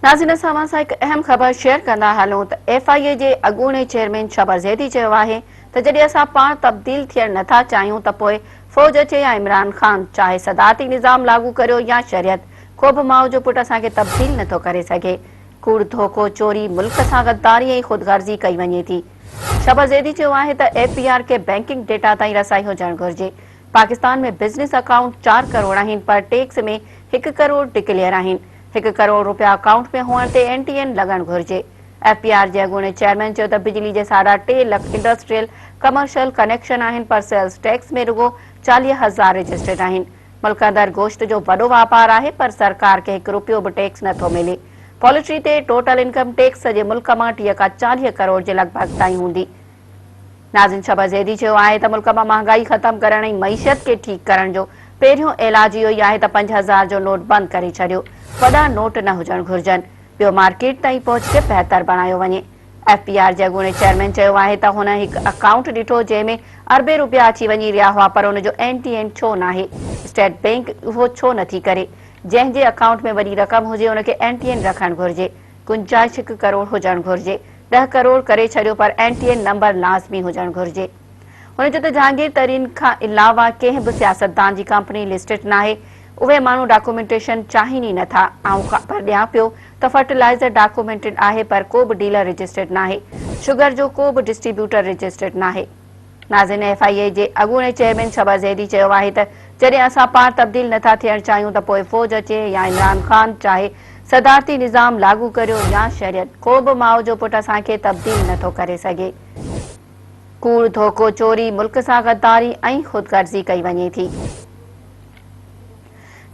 ناظرين اسان اوهان سان هڪ اهم خبر شيئر ڪندا هلون ته ايف I اي جي اڳوڻي چيئرمين شبر زيدي چيو آهي ته جڏهن اسان پاڻ تبديل ٿيڻ نٿا چاهيون ته پوء فوج اچي يا عمران خان چاهي صدارتي نظام لاڳو ڪريو يا شريعت ڪو به ماء جو پٽ اسان کي تبديل نٿو ڪري سگهي ڪوڙ ڌوڪو چوري ملڪ سان غداري ۽ خود غرضي ڪئي وڃي ٿي شبر زيدي چيو آهي ته ايف بي آر کي بئنڪنگ ڊيٽا تائين رسائي هجڻ گهرجي پاڪستان ۾ بزنس اڪائونٽ چار ڪروڙ آهن پر ٽيڪس ۾ هڪ ڪروڙ ڊڪليئر آهن، هڪ ڪروڙ رپيا اڪائونٽ ۾ هئڻ تي اين ٽي اين لڳڻ گهرجي. ايف بي آر جي اڳوڻي چيئرمين چيو ته بجلي جي ساڍا ٽي لک انڊسٽريل، ڪمرشل ڪنيڪشن آهن پر سيلز ٽيڪس ۾ رڳو 40 هزار رجسٽرڊ آهن. ملڪ اندر گوشت جو وڏو واپار آهي پر سرڪار کي هڪ رپيو به ٽيڪس نه ٿو ملي. پولٽري تي ٽوٽل انڪم ٽيڪس سڄي ملڪ مان 30 کان 40 ڪروڙ جي لڳ ڀڳ تائين هوندي. ناظم شبر زيدي چيو آهي ته ملڪ مان مهانگائي ختم ڪرڻ ۽ معيشت کي ٺيڪ ڪرڻ جو پهريون علاج اهو ئي آهي ته 5000 جو نوٽ بند ڪري ڇڏيو، وڏا نوٽ نه هجڻ گهرجن، ٻيو مارڪيٽ تائين پهچ کي بهتر بڻايو وڃي. ايف بي آر جي اڳوڻي چيئرمين چيو آهي ته هن هڪ اڪائونٽ ڏٺو جنهن ۾ اربين روپيا اچي وڃي رهيا هئا پر ان جو اين ٽي اين ڇو ناهي، اسٽيٽ بئنڪ اهو ڇو نٿي ڪري، جنهن جي اڪائونٽ ۾ وڏي رقم هجي ان کي اين ٽي اين رکڻ گهرجي، گنجائش هڪ ڪروڙ هجڻ گهرجي. ڏهه ڪروڙ ڪري ڇڏيو پر اين ٽي اين نمبر لازمي هجڻ گهرجي. هن چيو ته جهانگير ترين کان علاوه ڪنهن به سياستدان جي ڪمپني لسٽڊ ناهي، اهي ماڻهو ڊاڪومينٽيشن چاهين ئي نٿا، آئون خبر ڏيان پيو ته فرٽيلائيزر ڊاڪومينٽڊ آهي پر ڪو به ڊيلر رجسٽرڊ ناهي، شگر جو ڪو به ڊسٽريبيوٽر رجسٽرڊ ناهي. ناظرين ايف I اي جي اڳوڻي چيئرمين شبر زيدي چيو آهي ته جڏهن اسان پاڻ تبديل نٿا ٿيڻ چاهيون ته پوء فوج اچي يا عمران خان چاهي صدارتي نظام لاڳو ڪريو يا شريعت ڪو به ماء جو پٽ اسان کي تبديل نٿو ڪري سگهي. ڪوڙ، ڌوڪو، چوري، ملڪ سان غداري ۽ خود غرضي ڪئي وڃي ٿي.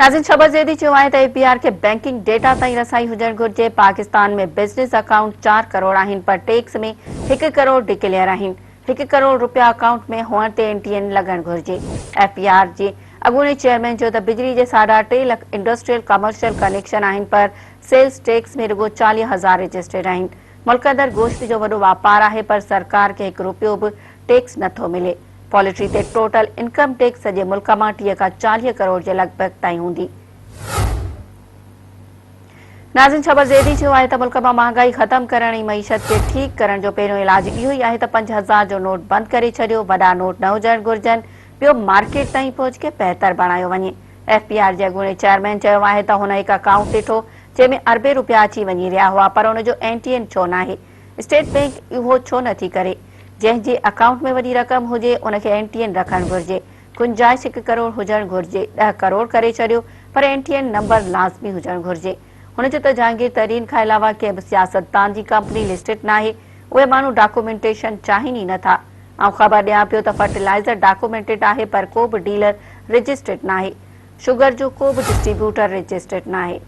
ناظرين شبر زيدي چيو آهي ته اي پي آر کي بئنڪنگ ڊيٽا تائين رسائي هجڻ گهرجي، پاڪستان ۾ بزنس اڪائونٽ چار ڪروڙ آهن پر ٽيڪس ۾ هڪ ڪروڙ ڊڪليئر آهن، هڪ ڪروڙ رپيا اڪائونٽ ۾ هئڻ تي اين ٽي اين لڳڻ گهرجي. ايف بي آر جي اڳوڻي چيئرمين چيو ته بجلي جي ساڍا ٽي لک انڊسٽريل ڪمرشل ڪنيڪشن آهن پر سيلز ٽيڪس ۾ رڳو 40 هزار رجسٽرڊ آهن، ملڪ اندر گوشت جو وڏو واپار آهي پر سرڪار کي هڪ رپيو به ٽيڪس نٿو ملي. پولٽري تي ٽوٽل انڪم ٽيڪس سڄي ملڪ مان 30 کان 40 ڪروڙ جي لڳ ڀڳ تائين هوندي. ناظرين شبر زيدي چيو آهي ته ملڪ مان مهانگائي ختم ڪرڻ ۽ معيشت کي ٺيڪ ڪرڻ جو پهريون علاج اهو ئي آهي ته 5000 جو نوٽ بند ڪري ڇڏيو، وڏا نوٽ نه هجڻ گهرجن، ٻيو مارڪيٽ تائين پهچ کي بهتر بڻايو وڃي. ايف بي آر جي اڳوڻي چيئرمين چيو آهي ته هن هڪ اڪائونٽ ڏٺو جنهن ۾ اربين روپيا اچي وڃي رهيا هئا پر ان جو اين ٽي اين ڇو ناهي؟ اسٽيٽ بئنڪ اهو ڇو نه ٿي ڪري؟ جنهن جي اڪائونٽ ۾ وڏي رقم هجي ان کي اين ٽي اين رکڻ گهرجي، گنجائش هڪ ڪروڙ هجڻ گهرجي، ڏهه ڪروڙ ڪري ڇڏيو پر اين ٽي اين نمبر لازمي هجڻ گهرجي. هن چيو ته جهانگير ترين کان علاوه ڪنهن به سياستدان جي ڪمپني لسٽڊ ناهي، اهي ماڻهو ڊاڪومينٽيشن چاهين ئي نه ٿا. آئون خبر ڏيان پيو ته فرٽيلائيزر ڊاڪومينٽيڊ آهي پر ڪو به ڊيلر رجسٽرڊ ناهي، شگر جو ڪو به ڊسٽريبيوٽر رجسٽرڊ ناهي.